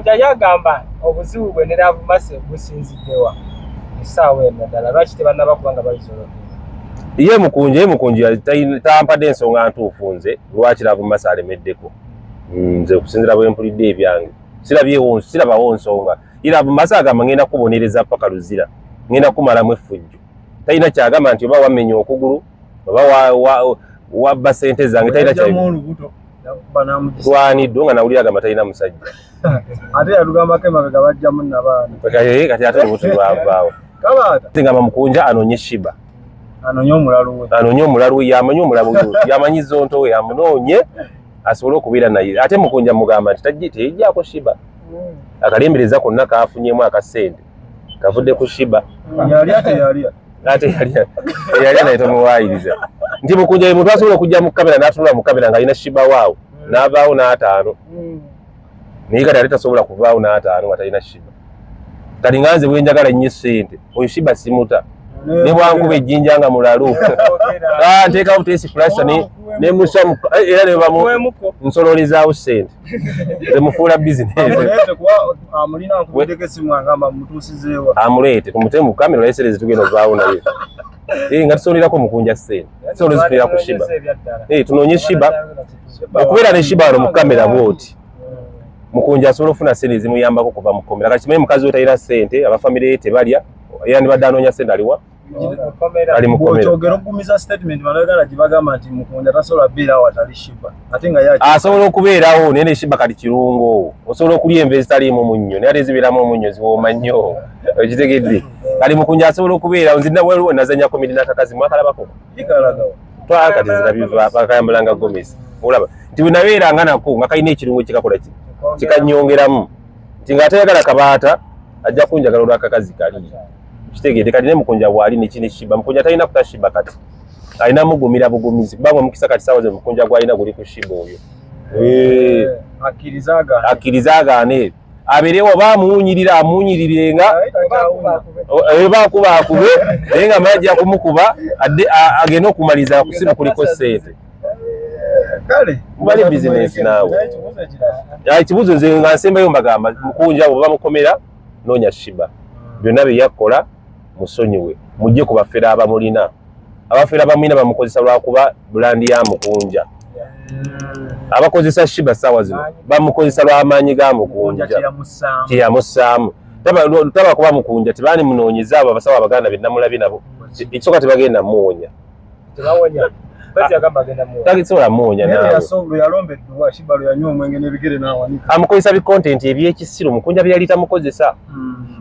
Mukunja yagamba obuzibu bwe ne Love Mercy businziddewa essaawa eno ddala, lwaki tebannaba kuba nga babisolodde? Ye Mukunja tampadde ensonga ntuufu nze lwaki Love Mercy alemeddeko. Nze okusinzira bwe mpulidde ebyange, sirabyewo, sirabawo nsonga. Ye Love Mercy agamba, "Ngenda kubonereza paka Luzira, ngenda kumalamu effujjo." Talina kyagamba nti oba wamenya okugulu oba wabba sente zange, talina kya Yajjamu olubuto, yakuba n'amugisa. Lwaniddwe nga nawulira agamba talina musajja. Ate yatugambako emabega bajjamu nabaana. Kati ate olubuto lwavaawo? Kabaata. Ngamba Mukunja anoonye Sheebah. Anoonye omulalu we. Anoonye omulalu we, yamanyi omulalu we, yamanyi zonto we, amunoonye asobole okubeera naye. Ate Mukunja mugamba nti teyejjaako Sheebah. Akalembereza konna kafunyemu akasente kavudde ku Sheebah. Yalya teyalya. Ate yalya naye tomuwaayiriza nti Mukunja ye muntu asobola okujja mu kamera n'atunula mu kamera ng'alina Sheebah waawo n'avaawo n'ataano, naye kati ate tasobola kuvaawo n'ataano nga talina Sheebah. Kati nga nze bwe njagala nnyo essente, oyo Sheebah simuta ne bwankuba ejjinja nga mulalu. Ah, nteekawo buteesi pulasita nemusa era ne bamu Wemuko. Nsololezaawo ssente, zemufuula bizinesi. Amuleete kuba amulina, nkubiddeko esimu agamba mutuusizeewa. Amuleete tumute mu kamera olayiserezi, tugenda ovaawo naye. Eh, nga tusolerako Mukunja ssente, tusobola ozifunira ku Sheebah. Eh, tunoonye Sheebah. Okubeera ne Sheebah wano mu kamera bwoti, Mukunja asobola okufuna ssente ezimuyambako kuva mu kkomera. Kati kimanyi mukazi we talina ssente, abafamire ye tebalya, yandibadde anoonya ssente aliwa? Ali mu kkomera. Bw'okyogera okugumiza statement, bannayuganda gye bagamba nti Mukunja tasobola kubeerawo atali Sheebah, ate nga ye Asobola okubeerawo naye ne Sheebah. Kati kirungo osobola okulya enva ezitaliimu munnyo, naye ate zibeeramu omunnyo ziwooma nnyo, okitegedde? Kati Mukunja asobola okubeerawo. Nze waliwo nazanya comedy n'akakazi, mwakalabako? Kikalagawo. Twakati zirabiva bakayambulanga gomesi, olaba nti bwe nabeeranga nako nga kalina ekirungo kikakola ki kikanyongeramu nti ng'atayagala kabaata ajja kunjagala olwakakazi kali, kitegeere. Kati ne Mukunja bw'ali neki ne Sheebah, Mukunja talina kuta Sheebah, kati alina mugumira bugumizi kubanga omukisa kati saawa ze Mukunja gwalina guli ku Sheebah oyo. Eh, Akkiriza agaane. Akkiriza agaane, abeerewo oba amuwunyirira amuwunyirirenga, oba akuba akube, naye nga manyi ajja kumukuba adde agende okumaliriza ku simu kuliko ssente. Kale. Mubali bizinensi naawe. Naye ekibuuzo ekirala. Ah, ekibuuzo nze nga nsembayo mbagamba, Mukunja bw'oba mukomera, noonya Sheebah. Byonna bye yakkola musonyiwe, mujje ku bafere abamulina. Abafere abamulina bamukozesa lwakuba brand ya Mukunja. Abakozesa Sheebah saawa zino bamukozesa lw'amaanyi ga Mukunja Mukunja kyeyamussaamu. Kyeyamussaamu. Taba kuba Mukunja tebaani munoonyeza. Abo abasawo abaganda be namulabye nabo, ekisooka tebagenda muwonya. Tebawonya. Bajja agenda muwonya. Takisobola muwonya. Naye naawe lwe yalomba edduwa, Sheebah lwe yanywa omwenge n'ebigere n'awanika. Amukozesa bi content ebyekisiru Mukunja bye yali tamukozesa.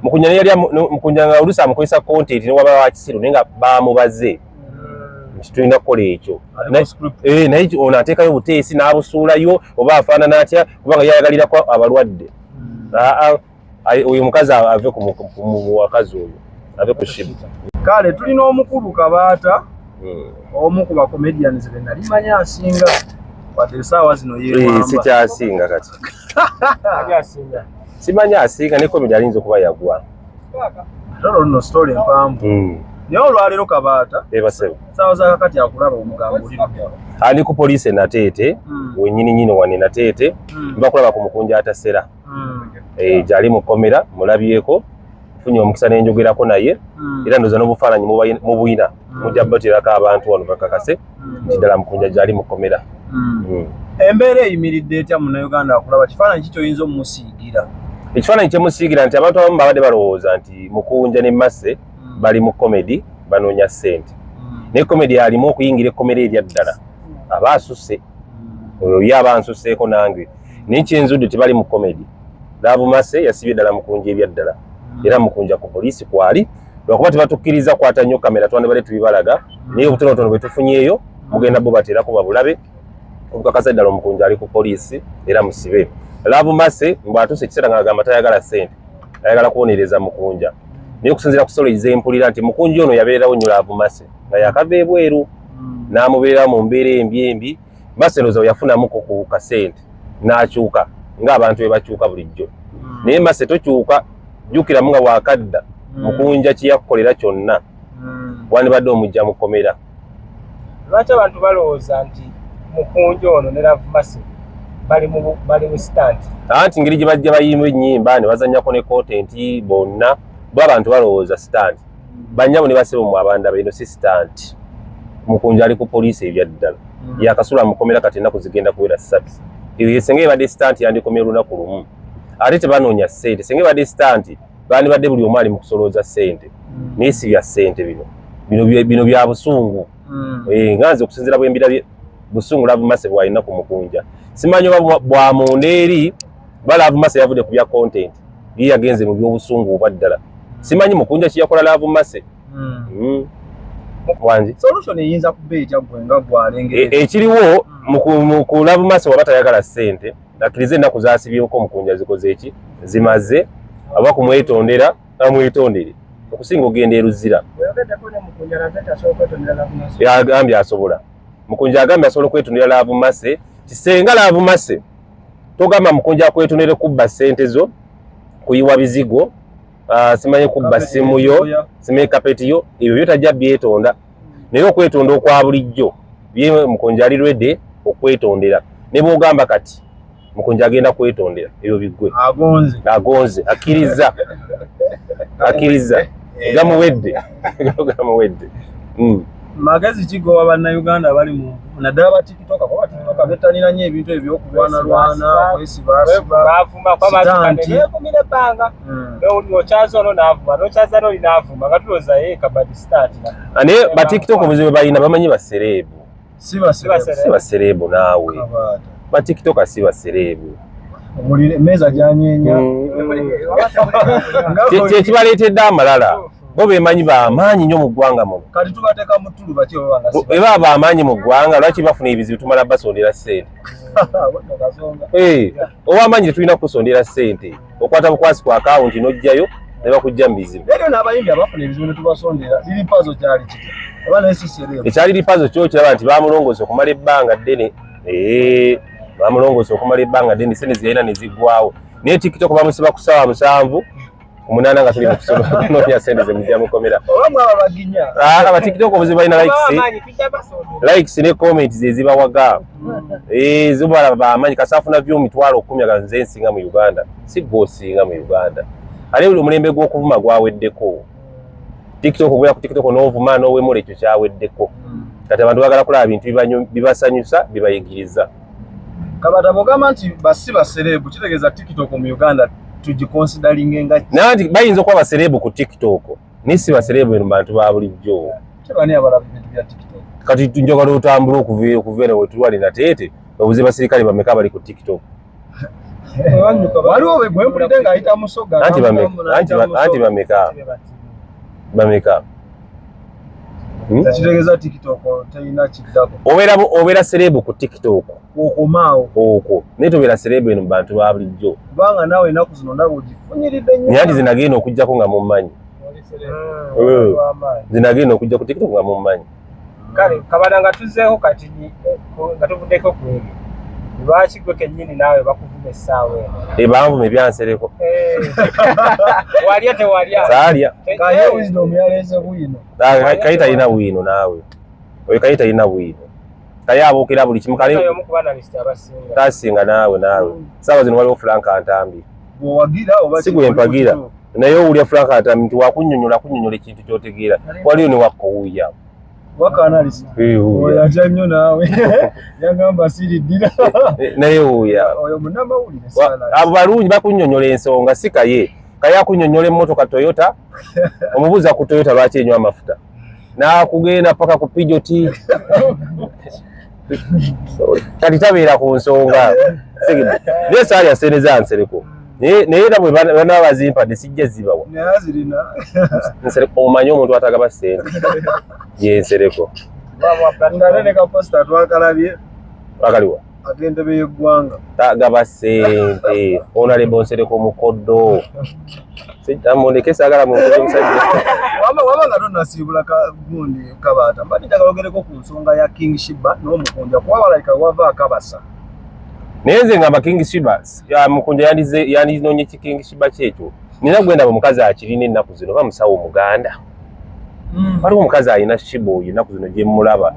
Mukunja naye yali Mukunja nga oluusi amukozesa content newaba wakisiru, naye nga bamubaze nti tulina kukola ekyo. Aliko script. Eh, naye ono ateekayo buteesi n'abusuulayo oba afaanana atya, kubanga yayagalirako abalwadde. Aa, oyo omukazi ave ku wakazi oyo, ave ku Sheebah. Kale tulina omukulu Kabaata, omu ku bacomedians be nali manyi asinga, wadde essaawa zino Eh, yeewamba. sikyasinga kati. Ani asinga? Simanyi asinga, ne comedy ayinza okuba yagwa. Ate olwo luno story empanvu. Naye olwaleero Kabaata, Ebasebo. essaawa za kakati akulaba, omugambo oli luddawa? Ali ku poliisi e Nateete, wenyini nyini wane Nateete. Nva kulaba ku Mukunja atasera. Eh, gyali mu kkomera, mulabyeko, nfunye omukisa nenjogerako naye, era ndowooza n'obufaananyi mubuyina, mujja bateerako abantu wano bakakase nti ddala Mukunja gyali mu kkomera. Embeera eyimiridde etya? Munnayuganda akulaba, kifaananyi ki kyoyinza omumusiigira? Ekifaananyi kyemusiigira nti abantu abamu babadde balowooza nti Mukunja ne Mercy bali mu comedy banoonya ssente, naye comedy alimu okuyingira ekkomera erya ddala aba asusse. Oyo ye aba ansuseeko nange, naye kyenzudde tebali mu comedy. Love Mercy yasibye ddala Mukunja ebya ddala, era Mukunja ku poliisi kwali. Lwakuba tebatukkiriza kwata nnyo kamera, twandibadde tubibalaga, naye obutonotono bwe tufunyeeyo mugenda bo bateerako babulabe obukakasa ddala omukunja ali ku poliisi era musibe. Love Mercy mbw'atuuse ekiseera ng'agamba tayagala ssente, ayagala kubonereza Mukunja, naye okusinziira ku story zempulira nti Mukunja ono yabeererawo nnyo Love Mercy nga yakava ebweru, n'amubeererawo mu mbeera embi embi. Mercy ndowooza yafunamuko ku kasente n'akyuka ng'abantu bwe bakyuka bulijjo, naye Mercy tokyuka, jjukiramu nga wakadda Mukunja kye yakukolera kyonna, wandibadde omujja mu kkomera. Lwaki abantu balowooza nti Mukunja ono ne Love Mercy Bali mu stunt. Anti ngeri gye bajja bayimba ennyimba ne bazannyako ne content bonna, bo abantu balowooza stunt. Bannyabo ne basebo mu abandaba, eno si stunt. Mukunja ali ku poliisi ebya ddala, yakasula mukomera kati ennaku zigenda kuwera 3. Ebyo senga ebadde stunt yandikomye olunaku lumu. Ate tebanoonya ssente. Senga ebadde stunt bandibadde buli omu ali mu kusolooza ssente, naye si bya ssente bino. Bino bya busungu. Nga nze okusinziira bwe mbirabye, busungu Love Mercy bw'alina ku Mukunja. Simanyi oba bwa munda eri ba Love Mercy yavudde ku bya content, ye yagenze mu by'obusungu obwa ddala. Simanyi Mukunja kiyakola Love Mercy. Wangi. Solution eyinza kuba etya gwe nga gwalengera? Ekiriwo mu ku Love Mercy, waba tayagala ssente, akkirize ennaku zasibyeko Mukunja zikoze eki zimaze, aba kumwetondera amwetondere okusinga ogenda eruzira. Oyogeddeko ne Mukunja naze nti asobola okwetondera Love Mercy. Yagambye asobola. Mukunja agambye asobola okwetondera Love Mercy. Kisenga Love Mercy togamba Mukunja akwetondere kubba ssente zo, kuyiwa bizigo, simanyi kubba simu yo, simanyi kapeti yo, ebyo byo tajja byetonda. Naye okwetonda okwa bulijjo ye Mukunja ali ready okwetondera. Ne bw'ogamba kati Mukunja agenda kwetondera, ebyo biggwe. Agonze. Agonze, akkiriza, akkiriza, gamuwedde, gamuwedde. Magezi kigowa bannayuganda abali mu naddala ba TikToker, kuba TikToker bettanira nnyo ebintu ebyo by'okulwanalwana, kwesibaasiba. Bavuma kuba Stunt. Beekumira ebbanga. Nokyaza ono n'avuma, nokyaza n'oli n'avuma, nga tulowooza ye kabadi stunt. Naye ba TikTok obuzibu bwe balina, bamanyi ba celeb. Si ba celeb. Si ba celeb naawe. Ba TikToker si ba celeb. Omuliro emmeeza gyanyenya. Kyekibaleetedde amalala, bo bemanyi bamaanyi nnyo mu ggwanga muno. Kati tubateeka mu ttulu baki oba nga si Bwe baba bamaanyi mu ggwanga, lwaki bafuna ebizibu tumala basondera ssente? Wadde kasonga. Ow'amaanyi tetulina kusondera ssente, okwata bukwasi ku akawunti n'ojjayo ne bakujja mu bizibu. Leero n'abayimbi abafuna ebizibu ne tubasondera. Lil Pazo kyali kitya? Oba naye si celeb? Ekyali Lil Pazo kyo kiraba nti bamulongoosa okumala ebbanga ddene. Bamulongoosa okumala ebbanga ddene, sente zeyalina ne ziggwawo. Naye TikTok bamusiba ku ssaawa 7 ku 8 nga tuli mu kusoma kunoonya sente zemujja mukomera. Oba mwaba baginya. Ah, aba TikTok obuzibu balina likes. Amaanyi tujja basondera. Likes ne comments ezibawaga. Zo balaba bamanyi kasafuna vyo 100,000 aga nze nsinga mu Uganda. Si gwe osinga mu Uganda. Ate buli omulembe gw'okuvuma gwaweddeko. TikTok, ogenda ku TikTok n'ovuma n'owemula, ekyo kyaweddeko. Kati abantu baagala kulaba bintu bibasanyusa, bibayigiriza. Kabata, bw'ogamba nti basi ba celeb, kitegeeza TikTok mu Uganda tugiconsideringe nga ki? Naye nti bayinza okuba ba celeb ku TikTok, naye si ba celeb mu bantu ba bulijjo. Tebani abalaba ebintu bya TikTok? Kati njagala otambule okuva eno wetulwali nateete, obuze basirikale bameka bali ku TikTok? Waliwo bwe mpulidde ng'ayita Musoga. Anti bameka? Anti bameka? Bameka? Tekitegeeza TikTok terina kiddako. Obeera celeb ku TikTok. Okomaawo. Okwo, naye tobeera celeb eno mu bantu ba bulijjo. Kubanga naawe ennaku zino ndaba ogifunyiridde nnyo. Naye anti zinagenda okuggyako nga mummanyi. Zinagenda okujja ku TikTok nga mummanyi. Kale Kabada, nga tuzzeeko kati, nga tuvuddeko ku ebyo, lwaki gwe kennyini naawe bakuvuma essaawa eno? Ebanvuma ebyansereko. Walya tewalya? Saalya. Kaye Wisdom yaleese bwino. Kaye talina bwino naawe. Oyo Kaye talina bwino. Kaye abuukira buli kimu kale. Omu ku ba analyst abasinga. Tasinga naawe, naawe. Saawa zino waliwo Frank Ntambi. Bw'owagira oba Si gwe mpagira. Naye owulira Frank Ntambi nti wakunnyonnyola kunnyonnyola ekintu ky'otegeera. Waliyo ne wakowuya. Waka analyst. Oyo atya nnyo naawe. Yagamba siriddira. Naye wuuya. Oyo munnamawulire. Abo balungi bakunnyonnyola ensonga, si Kaye. Kaye akunnyonnyola emmotoka Toyota, omubuuza ku Toyota lwaki enywa amafuta, n'akugenda paka ku Peugeot. Kati tabeera ku nsonga. Naye saalya ssente za Nsereko. Naye era bwe banaba bazimpadde sijja zibawa. Naye azirina. Nsereko omanyi omuntu atagaba ssente ye Nsereko. Ng'ate ne ka poster twakalabye. Akaliwa? Ak'entebe y'eggwanga. Tagaba ssente. Honorable Nsereko mukoddo. Mundeke, saagala muntu omusajja. Waba nga tonnasiibula gundi Kabaata, mbadde njagala ogereko ku nsonga ya King Shiba n'Omukunja, kuba balabika wava akabasa. Naye nze ngamba King Shiba, Mukunja yandinoonye ki King Shiba kyekyo. Nina gwendaba omukazi akirina ennaku zino, oba musawo Omuganda. Waliwo omukazi alina Shiba oyo ennaku zino gye mmulaba,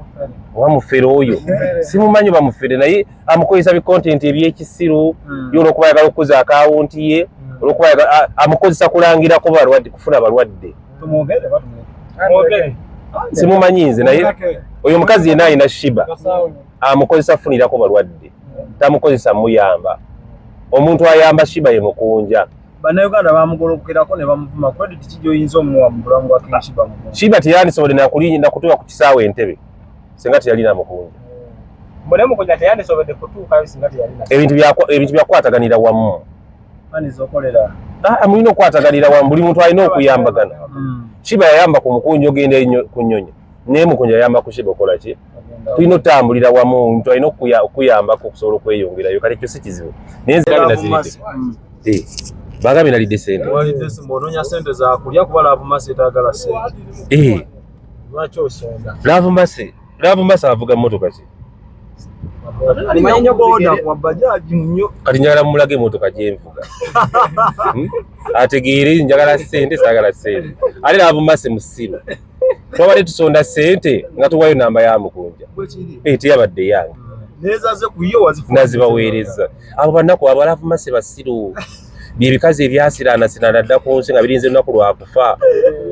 oba mufere oyo simumanyi oba mufere, naye amukozesa bi content ebyekisiru ye olwokuba ayagala okukuza akawunti ye, olwokuba amukozesa kulangirako balwadde, kufuna balwadde. Tumwogere batumwogere. Mwogere. Simumanyi nze, naye oyo omukazi yenna alina Shiba amukozesa kufunirako balwadde, tamukozesa muyamba. Omuntu ayamba Shiba ye Mukunja. Bannayuganda bamugolokerako ne bamuvuma. Credit ki gy'oyinza omuwa mu bulamu bwa King Shiba Mukunja? Shiba teyandisobodde nakutuuka ku kisaawe Entebe singa teyalina Mukunja. Mbone Mukunja teyandisobodde kutuukayo singa teyalina. Ebintu byakwataganira wamu. Ani zokolera? Ah, mulina okukwataganira wamu, buli muntu alina okuyambagana. Shiba yayamba ku Mukunja ogenda ku nnyonyi, naye Mukunja yayamba ku Shiba okola ki? Tulina otambulira wamu, omuntu alina okuyambako okusobola okweyongerayo. Kati ekyo si kizibu, naye nze gambye naziridde. Eh, bagambye nalidde sente. Walidde onoonya sente za kulya kuba Love Mercy etagala sente. Eh, Lwaki osonda? Love Mercy, Love Mercy avuga mmotoka ki? Alinnya ku boda wa bajaji nnyo. Kati njagala mumulage emmotoka gyenvuga, Ategeere njagala sente, saagala sente. Ate Love Mercy musiru, twabadde tusonda sente nga tuwayo namba ya Mukunja. Bwekiri. Eh, teyabadde yange. Nezaze ku yo wazifuna. Nazibaweereza. Abo banaku abo Love Mercy basiru, byebikazi ebyasiraanasiraana dda ku nsi nga birinze lunaku lwakufa,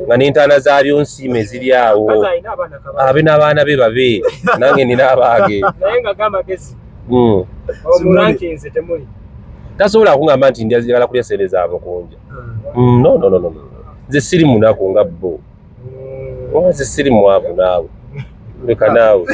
nga n'entaana zaabyo nsiime ziri awo. Kazi alina abaana kabala. Abe n'abaana be babe, nange nina abaage. Naye nga gamagezi. Omulankinze temuli. Tasobola kuŋŋamba nti njagala kulya sente za Mukunja. No, no, no, no, no. Nze siri munaku nga bo. Oba nze siri mwavu naawe, leka naawe.